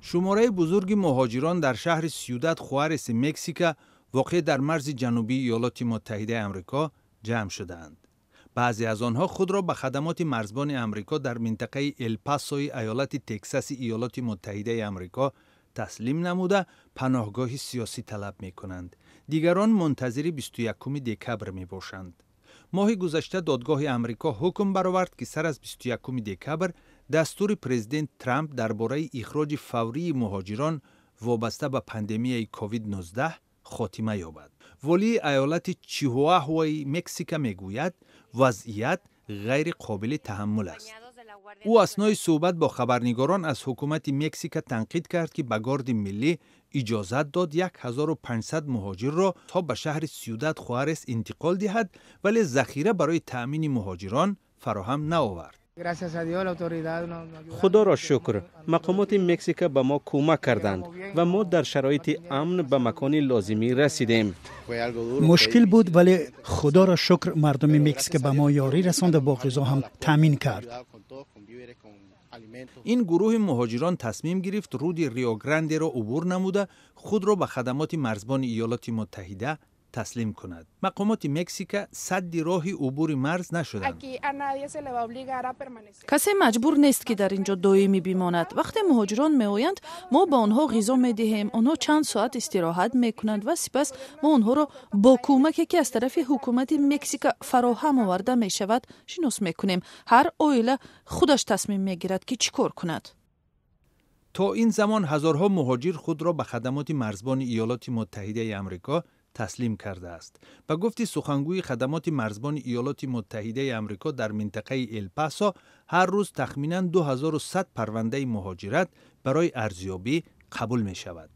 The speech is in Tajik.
Шумораи бузурги муҳоҷирон дар шаҳри Сьюдад Хуареси Мексика, воқеъ дар марзи ҷанубии Иёлоти Муттаҳидаи Амрико, ҷамъ шудаанд. Баъзе аз онҳо худро ба хадамоти марзбони Амрико дар минтақаи Элпасои аёлати Тексаси Иёлоти Муттаҳидаи Амрико таслим намуда, паноҳгоҳи сиёсӣ талаб мекунанд. Дигарон мунтазири 21 декабр мебошанд. Моҳи гузашта додгоҳи Амрико ҳукм баровард, ки сар аз 21 декабр дастури президент Трамп дар бораи ихроҷи фаврии муҳоҷирон вобаста ба пандемияи COVID-19 хотима ёбад. Волии аёлати Чихуахуаи Мексика мегӯяд, вазъият ғайри қобили таҳаммул аст. Ӯ аснои суҳбат бо хабарнигорон аз ҳукумати Мексика танқид кард, ки ба Горди миллӣ иҷозат дод 1500 муҳоҷирро то ба шаҳри Сьюдад Хуарес интиқол диҳад, вале захира барои таъмини муҳоҷирон фароҳам наовард. Худоро шукр, мақомоти Мексика ба мо кӯмак карданд ва мо дар шароити амн ба макони лозимӣ расидем. Мушкил буд, вале худоро шукр, мардуми Мексика ба мо ёрӣ расонда, бо ғизо ҳам таъмин кард. Ин гурӯҳи муҳоҷирон тасмим гирифт руди Рио Грандеро убур намуда, худро ба хадамоти марзбони Иёлоти Муттаҳида таслим кунад. Мақомоти Мексика садди роҳи убури марз нашуданд. Касе маҷбур нест, ки дар ин ҷо доимӣ бимонад. Вақте муҳоҷирон меоянд, мо ба онҳо ғизо медиҳем, онҳо чанд соат истироҳат мекунанд ва сипас мо онҳоро бо кӯмаке, ки аз тарафи ҳукумати Мексика фароҳам оварда мешавад, шинос мекунем. Ҳар оила худаш тасмим мегирад, ки чӣ кор кунад. То ин замон ҳазорҳо муҳоҷир худро ба хадамоти марзбони Иёлоти Муттаҳидаи Амрико таслим кардааст. Ба гуфти сухангӯи хадамоти марзбони Иёлоти Муттаҳидаи Амрико дар минтақаи Элпасо, ҳар рӯз тахминан 2100 парвандаи муҳоҷират барои арзёбӣ қабул мешавад.